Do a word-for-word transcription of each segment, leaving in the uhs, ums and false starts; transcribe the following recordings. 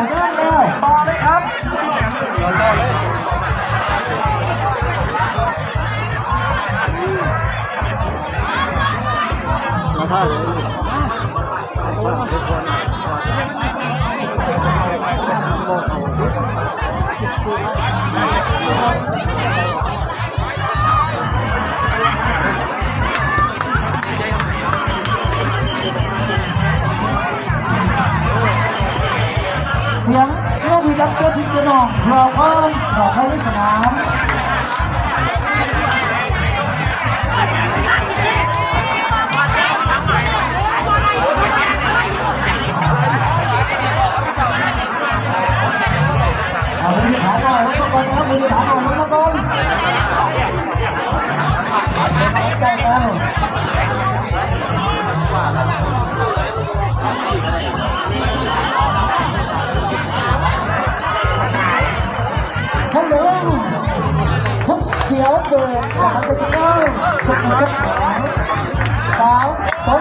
แล้วต่อเลยครับ เสียงนกหวีดดังเกินที่จะนอง เราก็เราเข้าที่สนาม เอามือขาหน่อยแล้วก็บอลครับ มือขาหน่อยแล้วก็บอล ได้แล้ว ฮัลโหล ทุกเสียวเกิดจากเจ้าสมุทรสาคร สาม สอง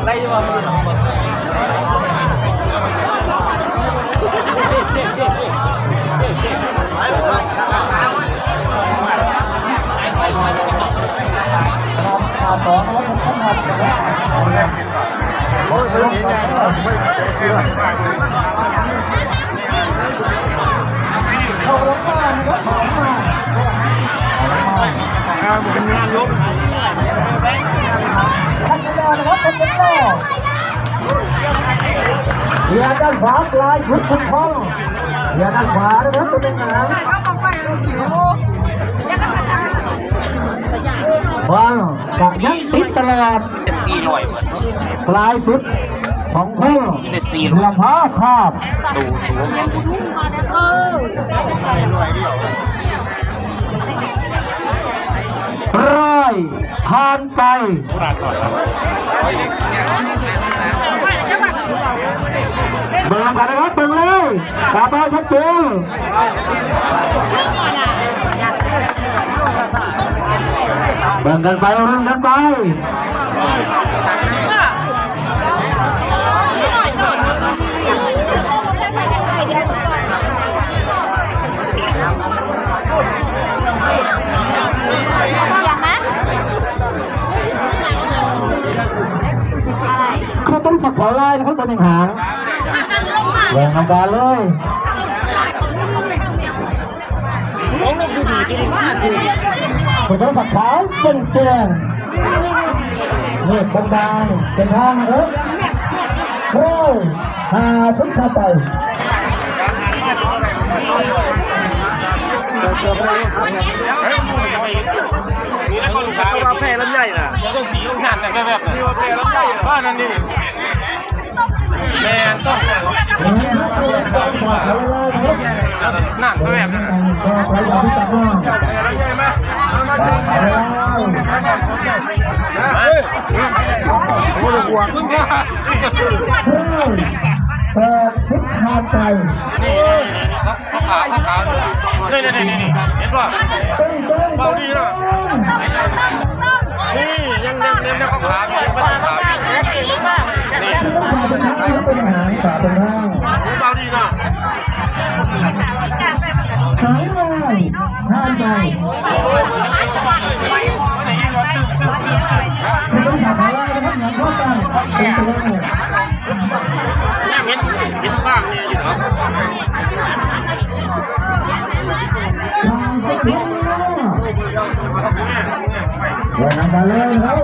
ไป โอ้ย พื้นที่เนี่ย อ่า เป็นงานลบ เสียด้านขวา ปลายชุดคุณพ่อ เสียด้านขวานะครับ เป็นงาน บอลกะยังติดตลอด สี่ร้อยเบิด ปลายสุดของเพิ่ม ได้สี่ร้อย เหลือพ่อครับ สูงสูง ร้อย ผ่านไป เบิ่งกันนะครับ เบิ่งเลย ตาเป้าชัดเจน เบิ่งกันไป รุ่นกันไป เขาต้องฝักเขาไล่นะครับ ตัวหนึ่งหาง แหวงทำการเลย เขาต้องฝักขาวเจ๋งเจ๋ง เมฆบางๆ เป็นทางนะครับ โอ้ย หาทุกข์เข้าไป นี่แล้วก็ลูกค้าว่าแพร่ลำไยน่ะ งานแต่แวบๆน่ะ นี่ว่าแพร่ลำไย ว่านั่นนี่ แม่นต้อง นั่นก็แบบนั้นน่ะ เฮ้ย โอ้โห ห่วง เปิดทิศทางไป นี่ นี่ นี่ นี่ เขา เขาขาว เขาขาว นี่ นี่ นี่ นี่ เห็นป่ะ เบาดีนะ นี่ยังเน้นๆนะ เขาขาวอยู่ ยังไม่ได้ขาวอยู่ นี่ เบาดีนะ หายไป หายไป ไม่ต้องถามอะไรนะครับ หาข้อมูลเป็นไปได้ เนี่ยเห็น เห็นบ้างเนี่ยอยู่ครับ วันนั้นมาเลยครับ